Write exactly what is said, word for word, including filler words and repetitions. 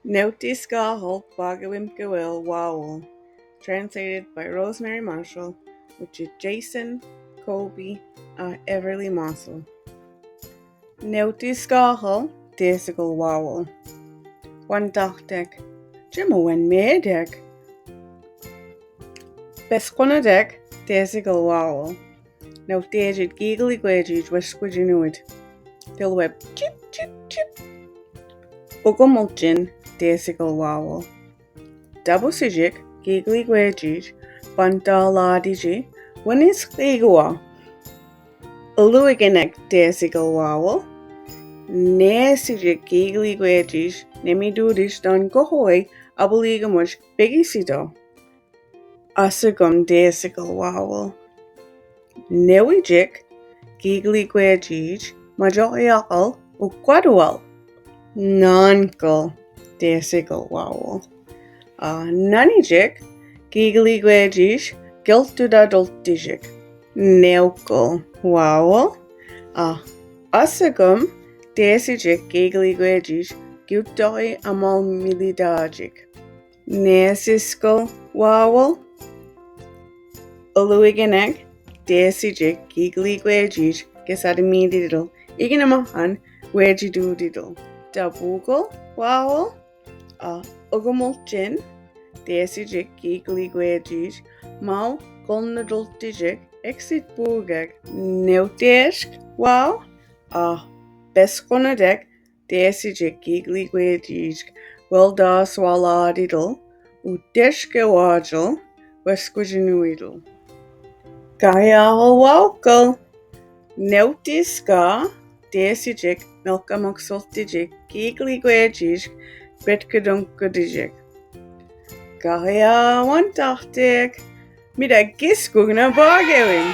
Ne'utiskahol ba'akewimkewel wawol. Translated by Rosemary Marshall, which is Jason, Kobe, uh, Everly Mossel. Ne'utiskahol te'esikel wawol. Wantahtek, jemo wan me'etek. Peskwanatek te'esikel wawol. Ne'utiijit giggly gwe'ejiij weskwajin uwit. Tilwep chip chip chip. Okomolchin te'esikel wawol. Dabusijik giggly gwe'ejiij pantala'atiji waniskigwa. Uluwikinek te'esikel wawol. Ne'esijik giggly gwe'ejiij nemidudij dan kohowei abuligamuj pegisito. Asagum te'esikel wawol. Ne'wijik giggly gwe'ejiij mayo'iyakal ukwaduwal. Nankal te'esikel wawol. Nanijik giggly gwe'ejiij keltuda dultijik. Ne'ukal wawol. Asagum te'esijik giggly gwe'ejiij kiuto'i amal milidaajik. Ne'esikel wawol. Uluwikinek te'esijik giggly gwe'ejiij kesadimididil iginamahan we'ejidudidil. Dabukal wawol. Okomolchin te'esijik giggly gwe'ejiij mau kolnadultijik exit pugak. Ne'utiisk wawol. Peskwanatek te'esijik giggly gwe'ejiij weldaswala'atidil utiiskewajil weskwajin uwidil. Kahiahol wawokal. Ne'utiska te'esijik melkamaksultijik giggly gwe'ejiij petkudunkodijik. Kahia wantahtek. Mira, giskugna ba'akewin.